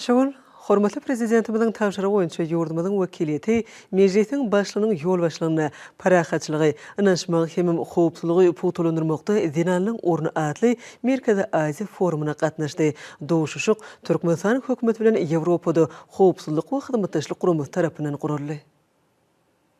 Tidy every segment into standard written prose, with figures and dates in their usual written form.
Şu gün hormatly Prezidentimiziň tabşyrygy boýunça ýurdumyzyň wekiliýeti Mejlisiň Başlygynyň ýolbaşçylygynda Parahatçylygy, ynanyşmagy hemem howpsuzlygy pugtalandyrmakda zenanlaryň orny atly Merkezi Aziýa forumyna gatnaşdy. Duşuşyk Türkmenistanyň Hökümeti bilen Ýewropada Howpsuzlyk we Hyzmatdaşlyk Guramasy tarapyndan guraldy.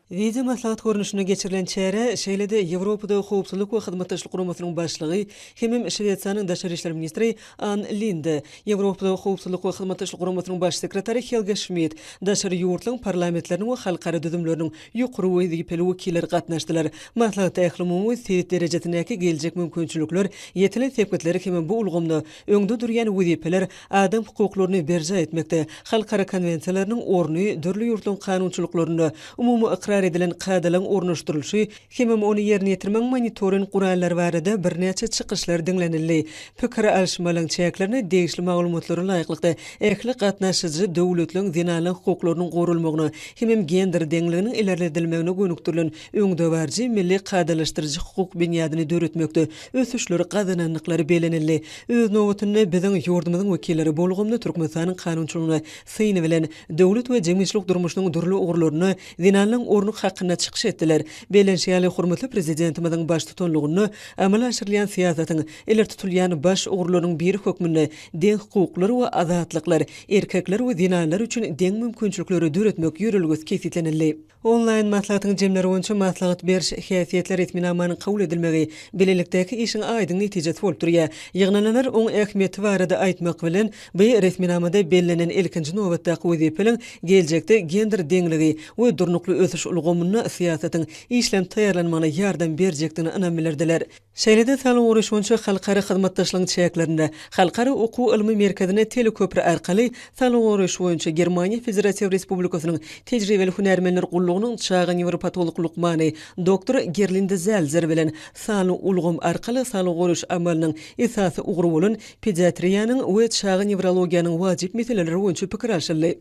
Wideomaslahat görnüşinde geçirilen çärä şeýle-de Ýewropada Howpsuzlyk we Hyzmatdaşlyk Guramasynyň başlygy hemem Şwesiýanyň daşary işler ministri Ann Linde, Ýewropada Howpsuzlyk we Hyzmatdaşlyk Guramasynyň baş sekretary Helge Şmidt, daşary ýurtlaryň parlamentleriniň we halkara düzümleriniň ýokary wezipeli wekilleri gatnaşdylar. Maslahatda ählumumy we sebit derejesindäki geljek mümkinçilikler, ýetilen sepgitler hemem bu ulgamda öňde durýan wezipeler Adam hukuklaryny berjaý etmekde halkara konwensiýalarynyň orny, dürli ýurtlaryň kanunçylyklarynda umumy ykrar edilen kadalaryň ornaşdyrylyşy hemem ony ýerine ýetirmegiň monitoring gurallary barada birnäçe çykyşlar diňlenildi. Pikir alyşmalaryň çäklerinde degişli maglumatlara laýyklykda ähli gatnaşyjy döwletleriň zenanlaryň hukuklarynyň goralmagyna hemem gender deňliginiň ilerledilmegine gönükdirilen öňdebaryjy milli kadalaşdyryjy hukuk binýadyny döretmekde ösüşleri gazanandyklary bellenildi. Öz nobatynda, biziň ýurdumyzyň wekilleri bu ulgamda Türkmenistanyň kanunçylygyna syny bilen, döwlet we jemgyýetçilik durmuşynyň dürli ugurlarynda zenanlaryň orny hakynda çykyş etdiler. Bellenişi ýaly, hormatly Prezidentimiziň baştutanlygynda amala aşyrylýan syýasatyň ileri tutulýan baş ugurlarynyň biri hökmünde deňhukuklar we azatlyklar, erkekler we zenanlar üçin deň mümkinçilikleri döretmek ýörelgesi kesgitlenildi. Onlaýn maslahatyň jemleri boýunça maslahat beriş häsiýetli resminamanyň kabul edilmegi bilelikdäki işiň aýdyň netijesi bolup durýar. Ýygnananlar oň ähmiýeti barada aýtmak bilen, bu resminamada bellenen ilkinji nobatdaky wezipeliň geljekde gender deňligi we durnukly ösüş ulgamynda syýasatyň işlenip taýýarlanmagyna ýardam berjekdigine ynam bildirdiler. Şeýle-de saglygy goraýyş boýunça halkara hyzmatdaşlygyň çäklerinde Halkara okuw-ylmy merkezinde teleköpri arkaly saglygy goraýyş boýunça Germaniýa Federatiw Respublikasynyň tejribeli hünärmenler gullugynyň çaga newropatolog lukmany doktor Gerlinde Zälzer bilen sanly ulgam arkaly saglygy goraýyş amalynyň esasy ugry bolan pediatriýanyň we çaga newrologiýanyň wajyp meseleleri boýunça pikir alşyldy.